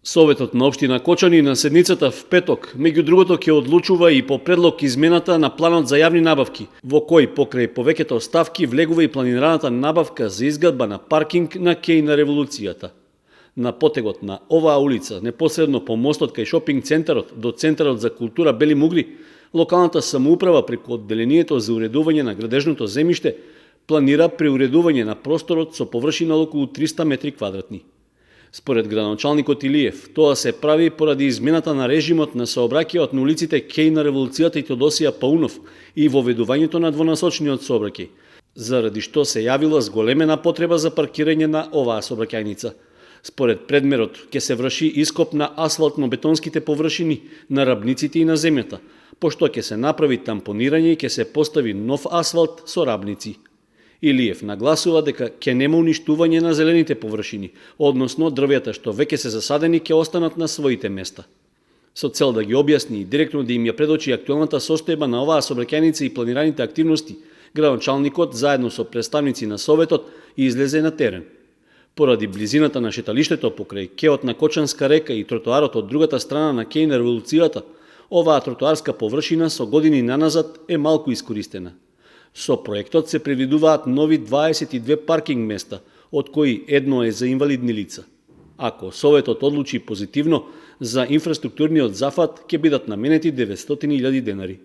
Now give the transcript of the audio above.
Советот на општина Кочани на седницата в петок, меѓу другото, ќе одлучува и по предлог измената на планот за јавни набавки, во кој покрај повеќето ставки влегува и планираната набавка за изградба на паркинг на кеј на Револуцијата. На потегот на оваа улица, непосредно по мостот кај шопинг центарот до Центарот за култура Бели Мугли, локалната самоуправа преку одделението за уредување на градежното земјиште планира преуредување на просторот со површина околу 300 метри квадратни. Според градоначалникот Илиев, тоа се прави поради измената на режимот на сообраќајот на улиците кеј на Револуцијата и Тодосија Паунов и воведувањето на двонасочниот сообраќај, заради што се јавила зголемена потреба за паркирање на оваа сообраќајница. Според предмерот, ќе се врши ископ на асфалтно-бетонските површини на рабниците и на земјата, пошто ќе се направи тампонирање и ќе се постави нов асфалт со рабници. Илиев нагласува дека ќе нема уништување на зелените површини, односно дрвјата што веќе се засадени ќе останат на своите места. Со цел да ги објасни и директно да им ја предочи актуелната состојба на оваа сообраќајница и планираните активности, градоначалникот заедно со представници на Советот излезе на терен. Поради близината на шеталиштето покрај кеот на Кочанска река и тротоарот од другата страна на кеј на Револуцијата, оваа тротоарска површина со години наназад е малку искористена. Со проектот се предвидуваат нови 22 паркинг места, од кои едно е за инвалидни лица. Ако Советот одлучи позитивно, за инфраструктурниот зафат ќе бидат наменети 900.000 денари.